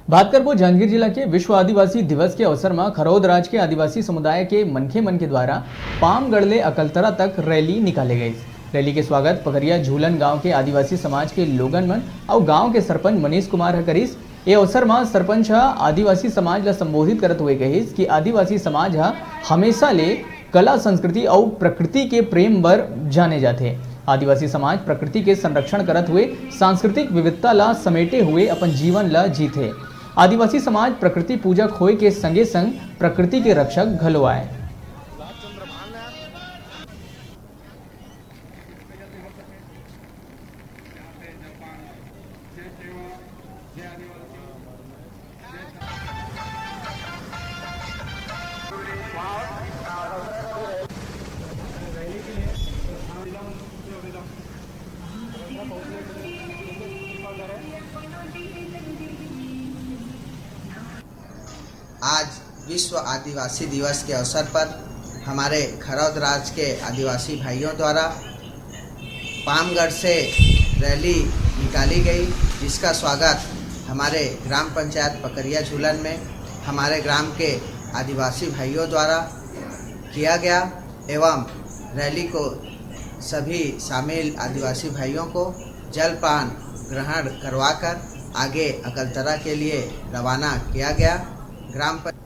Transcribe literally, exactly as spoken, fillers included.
बात करबो जांजगीर जिला के विश्व आदिवासी दिवस के अवसर म खरौद राज के आदिवासी समुदाय के मनखे मन के द्वारा पामगढ़ ले अकलतरा तक रैली निकाले गई। रैली के स्वागत पकरिया झूलन गांव के आदिवासी समाज के लोगन मन अउ गांव के सरपंच मनीष कुमार ह करिस। ए अवसर म सरपंच ह आदिवासी समाज ल संबोधित करत हुए कहिस कि आदिवासी समाज ह हमेशा ले कला, संस्कृति अउ प्रकृति के प्रेम बर जाने जाथे। आदिवासी समाज प्रकृति के संरक्षण करत हुए सांस्कृतिक विविधता ला समेटे हुए अपन जीवन ला जीथे। आदिवासी समाज प्रकृति पूजक होए के संगे संग प्रकृति के रक्षक घलो आय। आज विश्व आदिवासी दिवस के अवसर पर हमारे खरौद राज के आदिवासी भाइयों द्वारा पामगढ़ से रैली निकाली गई, जिसका स्वागत हमारे ग्राम पंचायत पकरिया झूलन में हमारे ग्राम के आदिवासी भाइयों द्वारा किया गया एवं रैली को सभी शामिल आदिवासी भाइयों को जलपान ग्रहण करवाकर आगे अकलतरा के लिए रवाना किया गया। ग्राम पं-